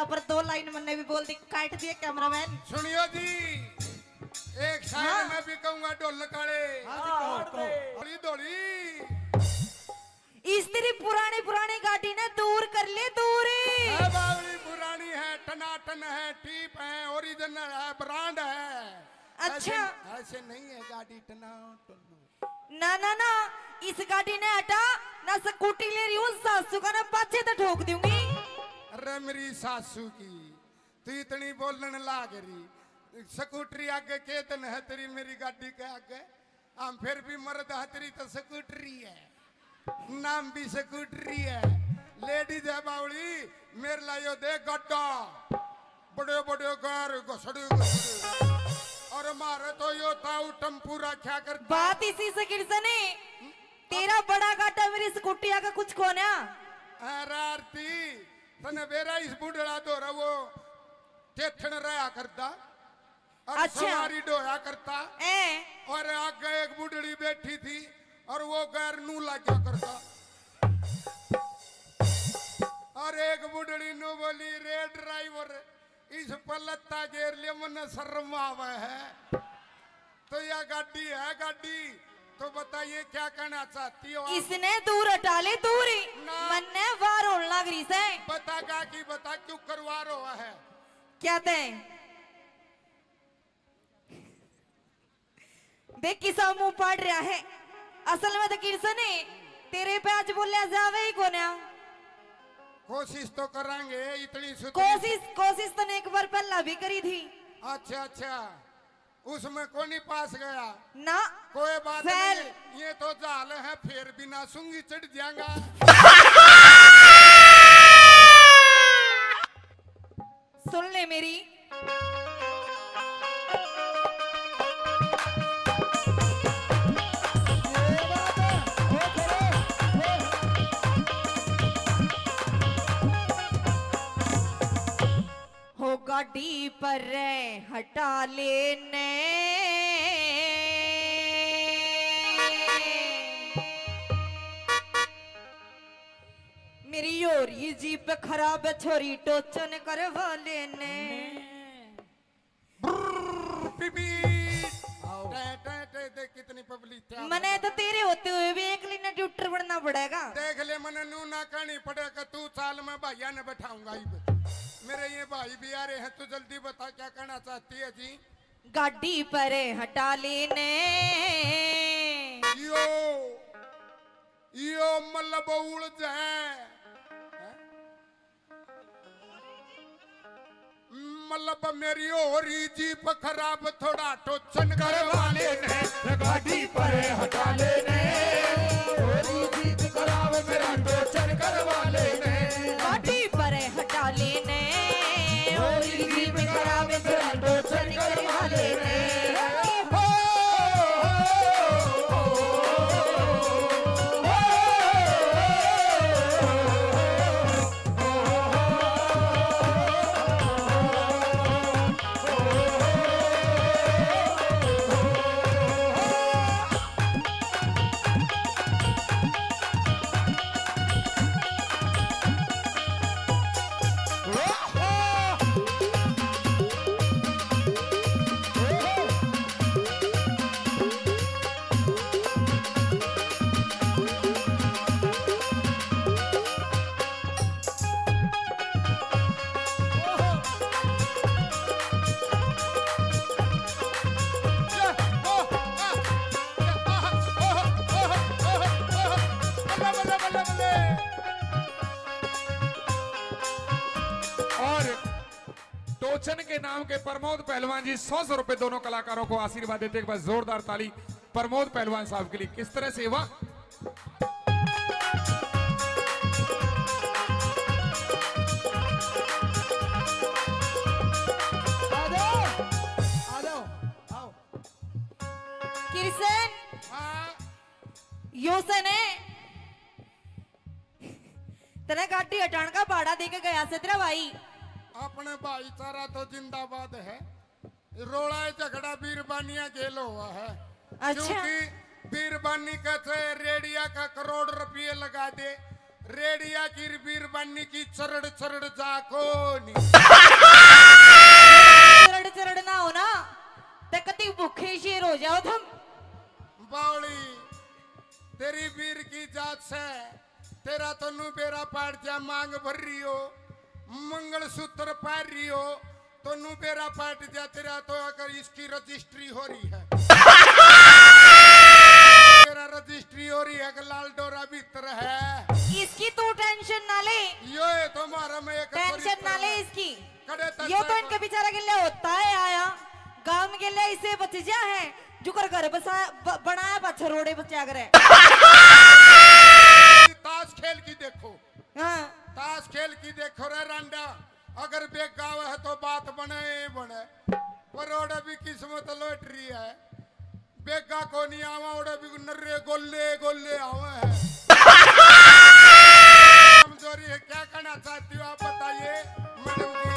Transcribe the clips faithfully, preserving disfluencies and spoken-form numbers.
पर दो लाइन मन्ने भी बोल दी, काट दिए कैमरामैन। सुनियो जी, एक शायर हाँ। मैं भी कहूंगा, ढोल काले। हाँ जी, कहो, कहो। धोली धोली। इस तेरी पुरानी पुरानी गाड़ी ने दूर कर ले, दूर। है बावली, पुरानी है, टनाटन है, टीप है, ओरिजिनल है, ब्रांड है। अच्छा। ऐसे, ऐसे नहीं है गाड़ी टनाटन। ना ना ना, इस गाड़ी ने हटा, ना स्कूटी ले रही हूँ, सासू का ना पाछे तो ठोक दूंगी। अरे मेरी सासू की, तू इतनी बोलने लाग रही। स्कूटरी आगे के दिन है तेरी, मेरी गाड़ी के आगे। हम फिर भी मर्द है, तेरी तो स्कूटरी है, नाम भी स्कूटरी है। लेडीज है बावली, मेरे लायो दे गड्ढा, बड़े बड़े गार घसड़े घसड़े। और मारे तो यो ताऊ टम्पू रखा कर। बात इसी से किरसने, तेरा बड़ा गाटा मेरी स्कूटी आगे कुछ कोना। अरे आरती, तने बेरा इस बुढ़ड़ा दो रहा वो टेथन रहा करता। और अच्छा। सवारी ढोया करता। ए। और आगे एक बुढ़ड़ी बैठी थी और वो गैर नू लाग्या करता। और एक बुढ़ड़ी नू बोली, "रे ड्राइवर, इस पर लत्ता गेर ले, मन्ने शर्म आवे है।" तो यह गाड़ी है गाड़ी, तो बताइए क्या कहना चाहती हो आप? इसने दूर हटा ले, दूर ही। ना। मन्ने वार होने लग रही से। बता गा की बता, क्यों करवा रहा है? क्या तय? देख किसा मुंह पाड़ रहा है। असल में तो किरसने तेरे पे आज बोलिया जावे ही कोन्या। कोशिश तो करांगे, इतनी सुथरी कोशिश, कोशिश तने एक बार पहला भी करी थी। अच्छा, अच्छा, उसमें कोनी पास गया। ना। कोई बात फेल। नहीं, ये तो जाल है, फिर भी ना सूंगी चढ़ जाएगा। सुन ले मेरी। हो गाड़ी पर हटा लेने। मेरी हो रही जीप खराब, छोरी टोचन करवा लेने। ब्रर, पी, पी। आओ। टे, टे, टे, देख कितनी पब्लिक तैयार मने है। तो तेरे होते हुए भी एक लीने ट्यूटर बनना पड़ेगा। देख ले, मने नू ना कहनी पड़ेगा, तू चाल, मैं भाइया ने बैठाऊंगा इब। मेरे ये भाई भी आ रहे हैं, तू जल्दी बता क्या कहना चाहती है जी? गाड़ी पर हटा लेने। यो, यो मतलब उलझ है। हैं? मतलब मेरी हो रही जीप खराब, थोड़ा टोचन करवा लेने। गाड़ी पर हटा लेने। हो रही जीप खराब, मेरा टोचन करवा लेने। गाड़ी पर हटा लेने। हो रही जीप खराब, मेरा टोचन करवा लेने। और टोचन के नाम के प्रमोद पहलवान जी सौ सौ रुपए दोनों कलाकारों को आशीर्वाद देते, एक बार जोरदार ताली प्रमोद पहलवान साहब के लिए। किस तरह से हुआ? आ जाओ, आ जाओ, आओ। किरसन, हाँ। यो सने तने गाड़ी हटाण का भाड़ा दे के गया से तेरा भाई। अपने भाईचारा तो जिंदाबाद है। रोला है झगड़ा बीरबानिया गेल हुआ है। अच्छा। क्योंकि बीरबानी का चाहे रेडिया का करोड़ रुपये लगा दे, रेडिया की बीरबानी की चरड़ चरड़ जा कोनी। चरड़ चरड़ ना हो ना, ते कती भूखे शेर हो जाओ तुम। बावली, तेरी बीर की जात से, तेरा तो नू बेरा पाट जा, मांग भर रही हो, मंगलसूत्र पहन रही हो, तो नू बेरा पाट जा, तेरा तो अगर इसकी रजिस्ट्री हो रही है। तेरा रजिस्ट्री हो रही है कि लाल डोरा भीतर है। इसकी तू टेंशन ना ले। यो है तो हमारा में एक टेंशन ना ले इसकी। कड़े तक यो तो इनके बेचारा के लिए होता है आया। गांव के लिए इसे बच जा है, जुकर घर बसा, ब-, बनाया पाछे रोड़े बचा करे। ताश खेल की देखो। हाँ। ताश खेल की देखो रे रांडा, अगर बेगा है तो बात बने ही बने, पर ओड़े भी किस्मत लॉटरी है। बेगा को नहीं आवा, ओड़े भी नर्रे गोले गोले आवे है। कमजोरी है, क्या कहना चाहती हो आप बताइए मैडम जी।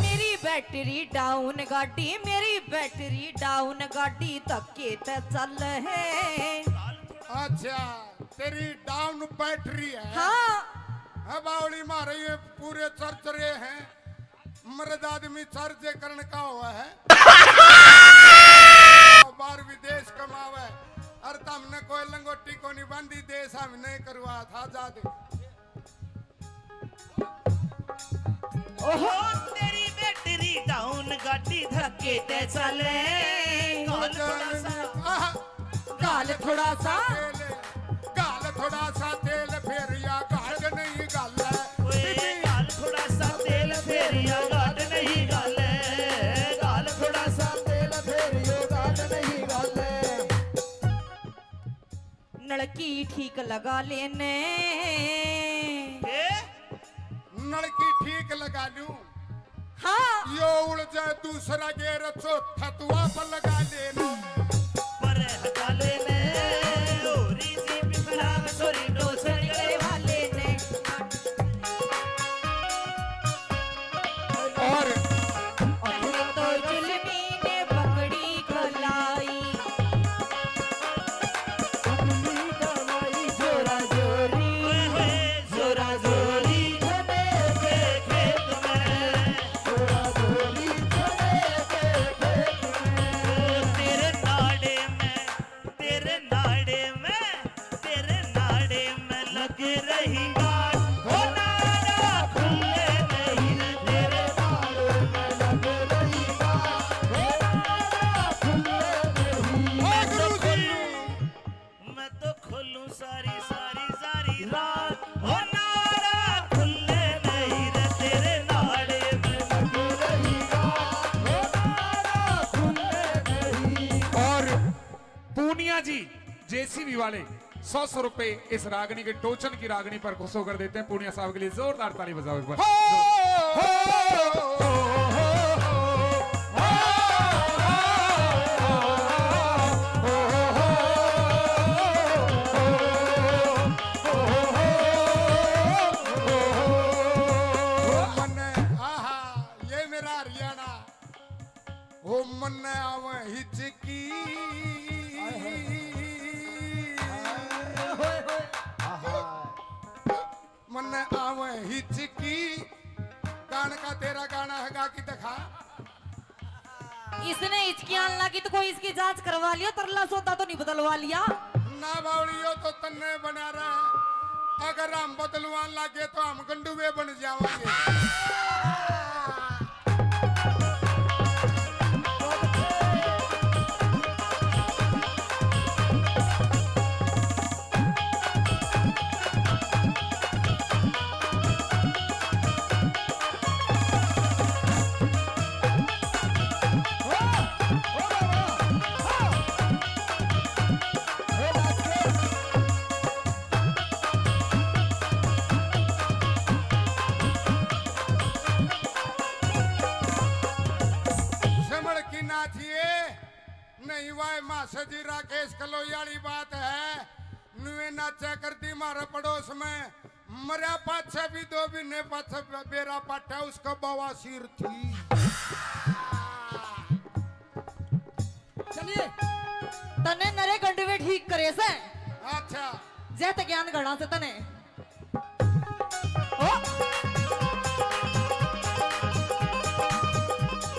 मेरी बैटरी डाउन गाड़ी, मेरी बैटरी डाउन गाड़ी धक्के ते चल है। अच्छा, तेरी डाउन बैटरी है। हाँ। अब बावली मारे ये पूरे चर्च रहे हैं, मर्द आदमी चर्च करण का हुआ है। बाहर विदेश कमावे, और तमने कोई लंगोटी को नहीं बांधी, देश हमने करवा था आजाद। ओहो, तेरी बैटरी डाउन गाड़ी धक्के ते चले। गाल थोड़ा सा, आहा। गाल थोड़ा सा। तेल, गाल थोड़ा सा तेल फेरिया गाढ़ नहीं गाल। ओए, गाल थोड़ा सा तेल फेरिया गाढ़ नहीं गाल। गाल थोड़ा सा तेल फेरियो गाढ़ नहीं गाल। नलकी ठीक लगा लेने। ए? नलकी ठीक लगा लूं। हाँ। यो उड़ जाए दूसरा गेर, चौथा तू आप लगा लेना। पर हटा लेने, होरी जी बिखरा, छोरी डोसर करवा लेने। और पहले तो जुल्मी ने पकड़ी कलाई। पकड़ी कलाई जोरा जोरी। ओए होए, जोरा जोरी। चने के खेत में। जोरा जोरी चने के खेत में। तेरे नाड़े में, तेरे नाड़े में, तेरे नाड़े में लग रही गांठ। हो नाड़ा खुले नहीं रे, तेरे नाड़े में लग रही गांठ। हो नाड़ा खुले नहीं। मैं तो खोलूं, मैं तो खोलूं सारी, सारी, सारी रात। हो नाड़ा खुले नहीं रे, तेरे नाड़े में लग रही गांठ। हो नाड़ा खुले नहीं। और पूनिया जी, जेसीबी वाले, सौ सौ रुपए इस रागनी के, टोचन की रागनी पर खुश होकर देते हैं। पूनिया साहब के लिए जोरदार ताली बजाओ एक बार। मन्ने, आहा, ये मेरा हरियाणा। हो मन्ने आवे हिचकी। हाय, हाय, हाय। हाय, हाय, हाय। आहा। मन्ने आवे हिचकी। गान का तेरा गाना हैगा कि दिखा। इसने हिचकी आन लगी तो कोई इसकी जांच करवा लियो, तरला सौदा तो नहीं बदलवा लिया। ना बावड़ियो तो तन्ने बना रहा, अगर हम बदलवान लागे तो हम गंडुए बन जावांगे। समझ की ना चाहिए, नहीं वाय मासा जी राकेश कलोई वाली बात है। नुए नाचा करती मारे पड़ोस में, मरया पाछे भी दो महीने पाछे बे-, बेरा पाटा उसका बवासीर थी। चलिए। तने नरे गंडवे ठीक करे से। अच्छा। जय ते ज्ञान घणा से तने। ओ।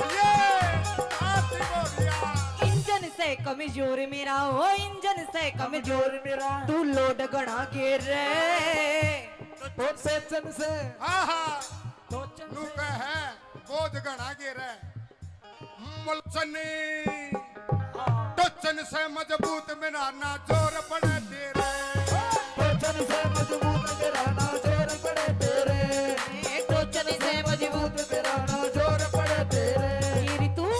ये आती बोलिया। इंजन से कमजोर मेरा, ओ इंजन से कमजोर मेरा, तू लोड घणा गेर रे। टोचन से। हाँ हाँ। टोचन नू से। कह है बोझ घणा गेर है। मुलचनी टोचन से मजबूत मेरा ना जोर पड़े तेरे। टोचन से मजबूत मेरा ना जोर पड़े तेरे। ए, टोचन से मजबूत। मजबूत मेरा ना जोर पड़े तेरे। गिर तू,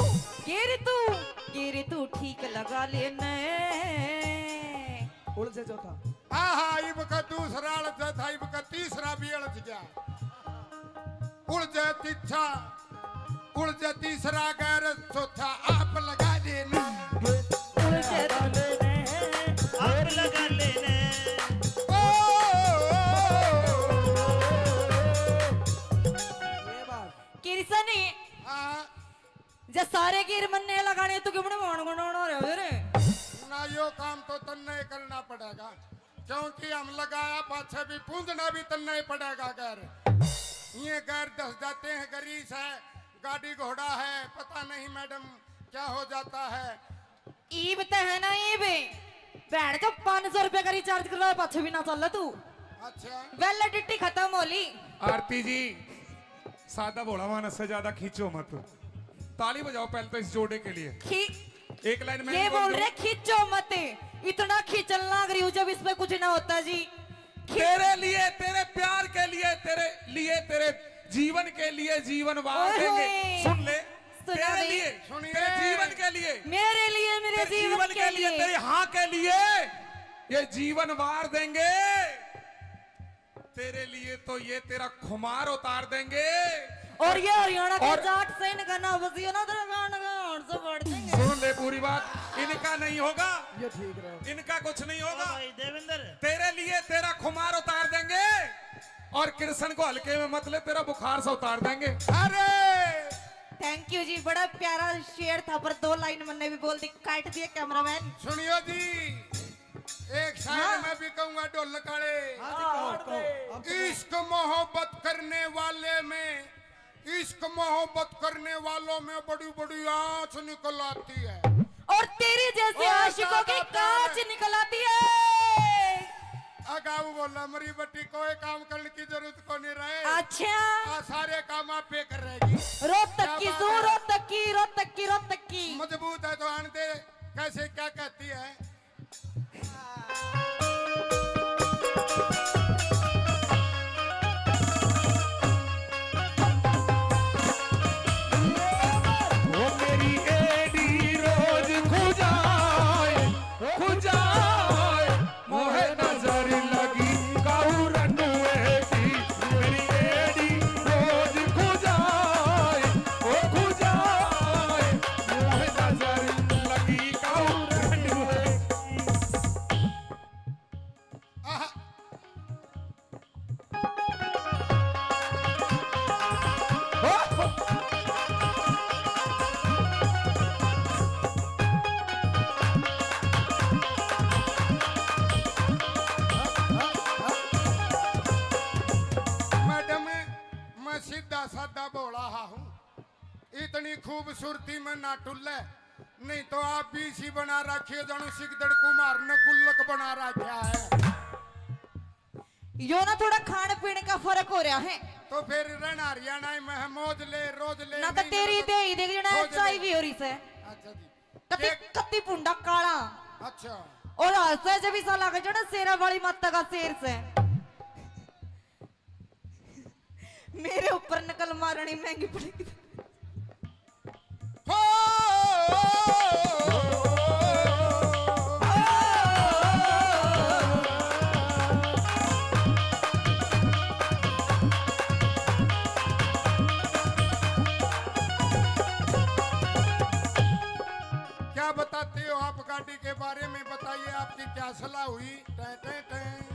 गिर तू, गिर तू ठीक लगा लेने। उलझे चौथा। हाँ हाँ, इब का दूसरा अड़जा था, इब का तीसरा भी अड़ज गया। उलझे तीछा, उलझे तीसरा गैर, चौथा आप लगा देना। उलझे आप लगा लेने। ओ, ओ, ओ, ओ, ओ। ये बात। किरसनी हाँ। जे सारे गिर मन्ने लगाने तो क्यों बने मान गुनाना रहे रे। ना, यो काम तो तन्ने ही करना पड़ेगा, क्योंकि हम लगाया पाछे भी पूंजना भी तन्ने ही पड़ेगा। गैर ये गैर दस जाते हैं, गरीस है, गाड़ी घोड़ा है, पता नहीं मैडम क्या हो जाता है। ईब ते है ना ईब। बहन जो पाँच सौ रुपए का रिचार्ज करवाए पाछे भी ना चल तू। अच्छा। वैलिडिटी खत्म हो ली। आरती जी, सादा भोला मानस से ज्यादा खींचो मत। ताली बजाओ पहले तो इस जोड़े के लिए। खी- एक लाइन में ये नहीं बोल बोलूं। रहे खींचो मत। इतना खींचन लाग रही हूँ जब इस पे कुछ ना होता जी। खी- तेरे लिए, तेरे प्यार के लिए, तेरे लिए, तेरे जीवन के लिए जीवन वार ओए देंगे। होए। सुन ले, सुना तेरे दे। लिए, सुनिए। तेरे जीवन के लिए, मेरे लिए, मेरे तेरे जीवन के लिए। लिए, तेरे हाँ के लिए ये जीवन वार देंगे। तेरे लिए तो ये तेरा खुमार उतार देंगे। और ये हरियाणा के और जाट से इनका ना बजियो ना, तेरा गान का हाथ से फाड़ देंगे। सुन ले पूरी बात, इनका नहीं होगा, ये ठीक रहा। इनका कुछ नहीं होगा। भाई देवेंद्र। तेरे लिए तेरा खुमार उतार देंगे और कृष्ण को हल्के में मत ले, तेरा बुखार से उतार देंगे। अरे थैंक यू जी, बड़ा प्यारा शेर था, पर दो लाइन मैंने भी बोल दी, काट दिए कैमरामैन। सुनियो जी, एक शायर हाँ। मैं भी कहूंगा ढोल काले। हाँ जी, कहो, कहो। अब तो इश्क मोहब्बत करने वाले में, इश्क मोहब्बत करने वालों में बड़ी बड़ी आंच निकल आती है। और तेरे जैसे और आशिकों की ज्यादा कांच प्यार। निकल आती है। अगाऊ बोला मरी बट्टी कोई काम करने की जरूरत को नहीं रहे। अच्छा। आ सारे काम आप पे कर रहेगी। रोहतक की क्या बात सू, है? रोहतक की, रोहतक की, रोहतक की। मजबूत है तो आन दे, कैसे क्या कहती है। वो मेरी एडी रोज खुजाए, खुजाए, मोहे नजर लगी काऊ रंडुए की। मेरी एडी रोज खुजाए, ओ खुजाए, मोहे नजर लगी काऊ रंडुए की। आहा। मैडम, मैं सीधा साधा भोला हा हूँ, इतनी खूबसूरती में ना टुल्ले, नहीं तो आप भी इसी बना रखिए जानू सिकदड़ कुमार ने गुल्लक बना रखा है। यो ना थोड़ा खान पीन का फर्क हो रहा है। तो फिर रहना हरियाणा में है, मौज ले, रोज ले, ना तो महीने तेरी में दे ही देख जणा रोज ले। एचआईवी हो रही से। अच्छा जी। कति देख- कति पुंडा काला। अच्छा। और हंसे जब इसा लगे जणा शेरा वाली माता का शेर से। मेरे ऊपर नकल मारनी महंगी पड़ेगी। हो। क्या बताते हो आप गाड़ी के बारे में, बताइए आपकी क्या सलाह हुई? टै, टै, टै।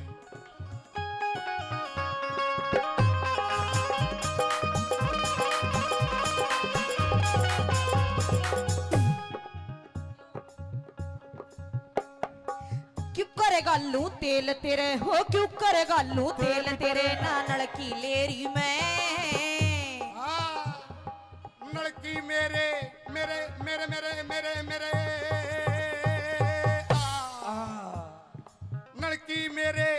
घालूं तेल तेरे, हो क्यों कर घालूं तेल तेरे, ना नलकी लेरी मैं। हाँ, नलकी मेरे, मेरे, मेरे, मेरे, मेरे, मेरे, आ। नलकी मेरे,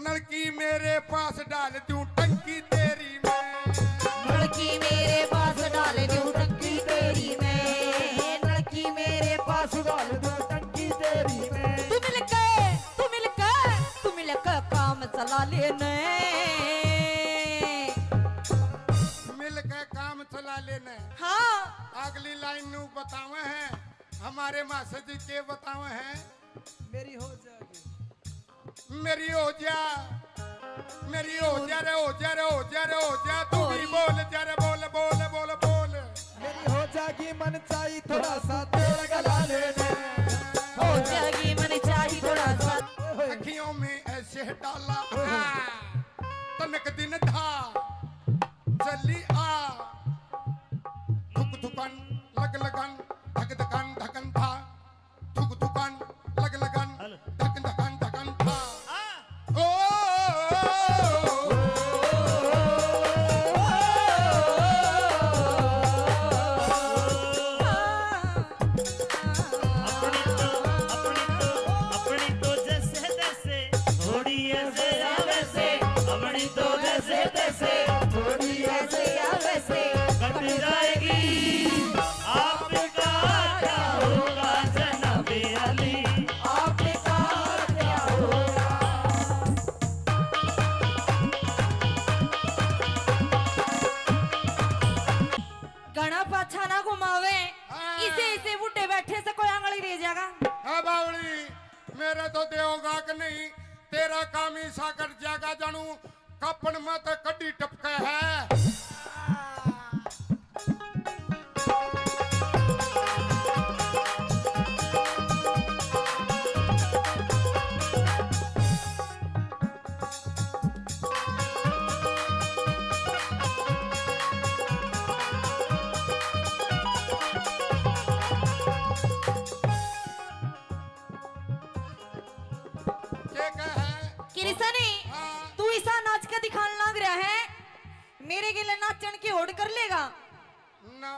नलकी मेरे पास डाल दूं टंकी तेरी मैं। नलकी मेरे पास डाल दूं टंकी तेरी मैं, नलकी मेरे पास डाल दूं टंकी तेरी मैं। तू मिलके, तू मिलके, तू मिलके काम चला लेने। मिलके काम चला लेने। हाँ। अगली लाइन नू बतावे हैं, हमारे मास्टर जी के बतावे हैं। मेरी हो जाएगी। मेरी हो जा, मेरी हो जा रे, हो जा रे, हो जा रे, हो जा। तू भी बोल जा रे, बोल, बोल, बोल, बोल। मेरी हो जाएगी मन चाही थोड़ा सा तेल गला लेने। हो जाएगी मन चाही थोड़ा सा। अखियों में ऐसे डाला, हाँ, तनक दिन था, जल्दी आ। धुक धुकन, लग लगन, धक धकन, धकन था। धुक धुकन, लग लगन, हेलो। धकन धकन धकन था। हाँ। ओ, अपनी तो, अपनी तो, अपनी तो जैसे तैसे, थोड़ी ऐसे या वैसे, अपनी तो जैसे तैसे, थोड़ी ऐसे या वैसे, कट जाएगी। आपका क्या होगा जनाबे अली? आपका क्या होगा? घणा पाछा ना घुमावे। हाँ। इसे, इसे बूढ़े बैठे से कोई आंगली दे जाएगा। हाँ बावली, मेरे तो देवगा कि नहीं, तेरा काम ही सागर जागा जानू। कापण में तो कड्डी टपके है। के कहे? किरसा ने, हाँ। तू इसा नाच के दिखाण लाग रहा है, मेरे गेले नाचण की होड़ कर लेगा? ना,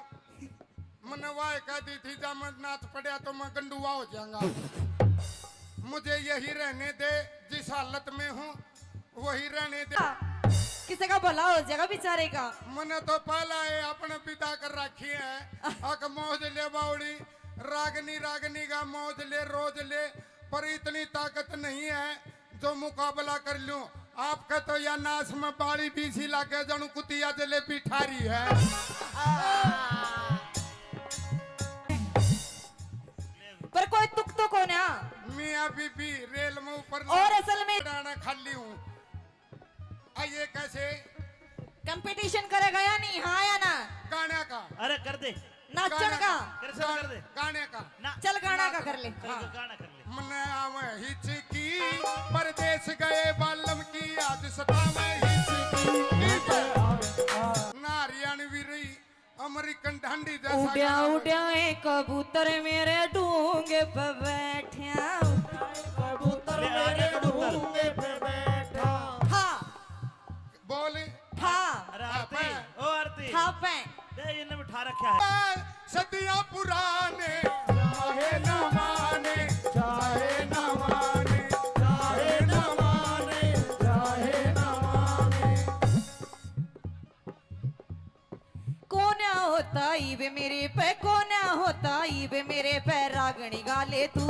मन्ने वाह कह दी थी, जा मैं नाच पड़या तो मैं गंडुआ हो जाऊंगा। मुझे यही रहने दे, जिस हालत में हूँ वही रहने दे। किसी का भला हो जाएगा बेचारे का। मन्ने तो पहला ये अपने विदा कर रखी है। अक मौज ले बावड़ी, रागनी रागनी का मौज ले, रोज ले, पर इतनी ताकत नहीं है जो मुकाबला कर लूं। आपके तो या नाश में बाली बीसी लागे, जणु कुतिया जलेबी ठारी है। पर कोई तुक तो कोन्या। मियाँ बीबी रेल में ऊपर और असल में डाना खाली हूँ। आ, ये कैसे? कंपटीशन करेगा या नहीं, हाँ या ना? गाने का। अरे कर दे। नाचण गाने का। का। कर, चल कर दे। गाने का। ना। चल गाना का कर ले। चल हाँ। गाना कर ले। मन्ने आवे हिचकी, परदेस गए बालम की, आज सतावे हिचकी। ना हरियाणवी रही, अमेरिकन ढांडी जैसा उड्या गाना। उड्या ए कबूतर मेरे ढूंगे पे बैठ्या। कबूतर ले, आ गया मेरे कबूतर। ढूंगे पे बैठा। हाँ। बोल। ठा। अरे आरती, हाँ, ओ आरती। ठा पे। दे, इन्हें बिठा रखा है। सदियां पुराने, चाहे ना माने, चाहे ना माने, चाहे ना माने, चाहे ना माने। कोन्या होता इब मेरे पे, कोन्या होता इब मेरे पे, रागणी गा ले तू।